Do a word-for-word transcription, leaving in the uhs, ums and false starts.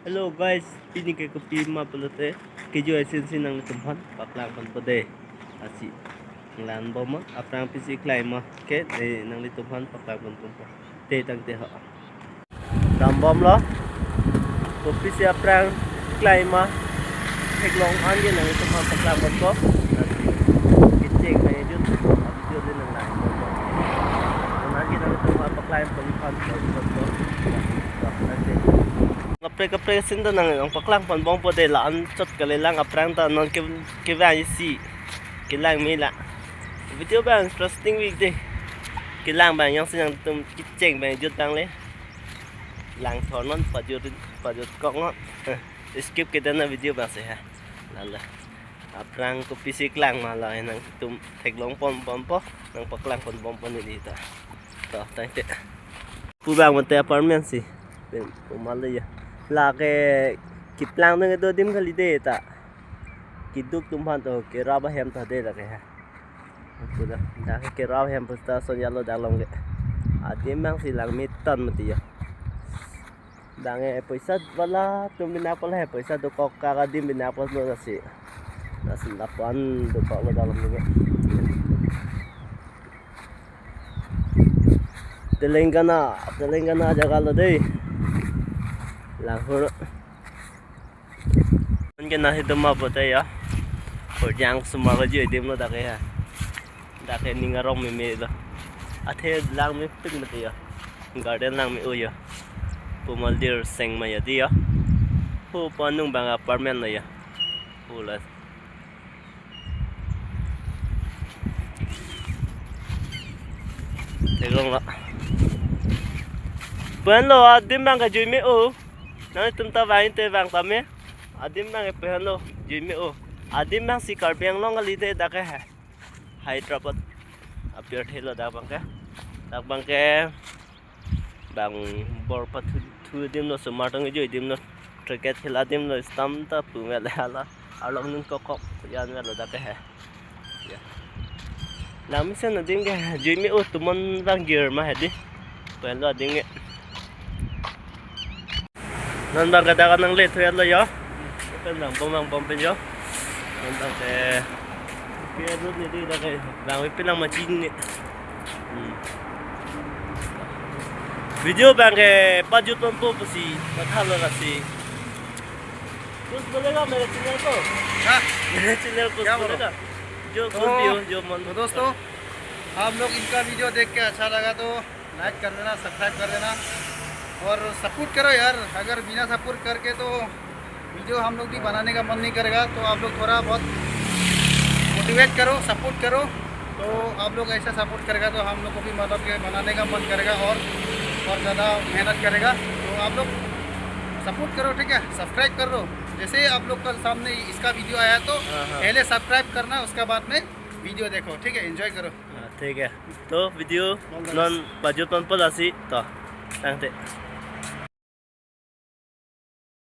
Hello guys, pini ke kopi ma pulote, kejoi asin si nanglitumphan paklang ponpo dei. Lasi nanglangbom ma, aphrang pisi klangma ke, eh, nanglitumphan paklang ponpo. Te tangte ho. Dambomlo. Kopisi aphrang klangma, theklong an ke nanglitumphan paklang ponpo. Lasi kecheng ma jut, jut le nanglang ponpo. An ke nanglitumphan paklang ponpo, ponpo. Lasi. Kaprek kaprek asin ta nang, nangpaklang ponbompo dei, la-an chot kalilang, aphrang ta non ke, kevang isi kelang me la. Video abang interesting week dei. Kelang abang jongsi nangtum kecheng abang jut abang le. Langthor non, pajut, pajut kok non. Skip ke dana video abang si ha. Lala. Aphrang kopisi klangma la, nangtum theklong pon ponpo, nangpaklang ponbompo neli ta. To, tangte. Pu abang mate apartment si. Pen, pu ma le ya. Lake keplang nang do adim kali dei ta. Keduk atum aphan to kerap ahem ta dei lake ha. Pu ta, dak kerap ahem pu ta son yalo dak along ke. Adim abang si langme tang mati ya. Bang e poisa wala atum binakpon he, poisa dokok ka adim binakponlo lasi. Lasi lapuan dokoklo dak along ke. Telangana, Telangana jaga lo dei. Langhur. An ke nangtum ma pulote ya. Purjang osomar kejoi adim lo dak ke ya. Dak ke ning arong meme lo. Athe langmepik mati ya. Garden langme-o ya. Pu maldir seng ma ya dei ya. Pu panung abang apartment lo ya. Pu la. Theklong la. Pen lo adim abang kejoi me-o. Nangtum ta vang te vang tame. Adim abang ephan lo, joi me-o. Adim abang si Karbi Anglong kali dei dak ke ha. Hyderabad apirthe lo dak abang ke. Dak abang ke bang bor pathu, thu adim lo, osomar atum kejoi adim lo. Cricket khela adim lo, stamp ta pu me le hala. Arlong nun kokok yan me lo dak ke ha. Ya. Langmesen adim ke joi me-o, tomon abang gir ma he dei. Pen lo adim ke. Non abang ke dak nangle thu ya lo ya. Pen langbom langbom pen ya. Non abang ke. Ke road ni dei dak ke. Bang pen lang machine ni. Hmm. Video abang ke pajut ponpo pusi pathalo lasi. Post bolega mere channel ko? हाँ। मेरे channel post क्या बोलो? बोलेगा? जो तो, कुछ भी हो, जो मन तो दोस्तों, आप लोग इनका वीडियो देख के अच्छा लगा तो लाइक कर देना, सब्सक्राइब कर देना और सपोर्ट करो यार। अगर बिना सपोर्ट करके तो वीडियो हम लोग भी बनाने का मन नहीं करेगा। तो आप लोग थोड़ा बहुत मोटिवेट करो, सपोर्ट करो। तो आप लोग ऐसा सपोर्ट करेगा तो हम लोग को भी मतलब कि बनाने का मन करेगा और, और ज़्यादा मेहनत करेगा। तो आप लोग सपोर्ट करो, ठीक है, सब्सक्राइब कर लो। जैसे ही आप लोग का सामने इसका वीडियो आया तो हाँ, हाँ। पहले सब्सक्राइब करना, उसके बाद में वीडियो देखो, ठीक है, एंजॉय करो। हाँ, ठीक है। To video non pajut ponpo lasi to. Tangte.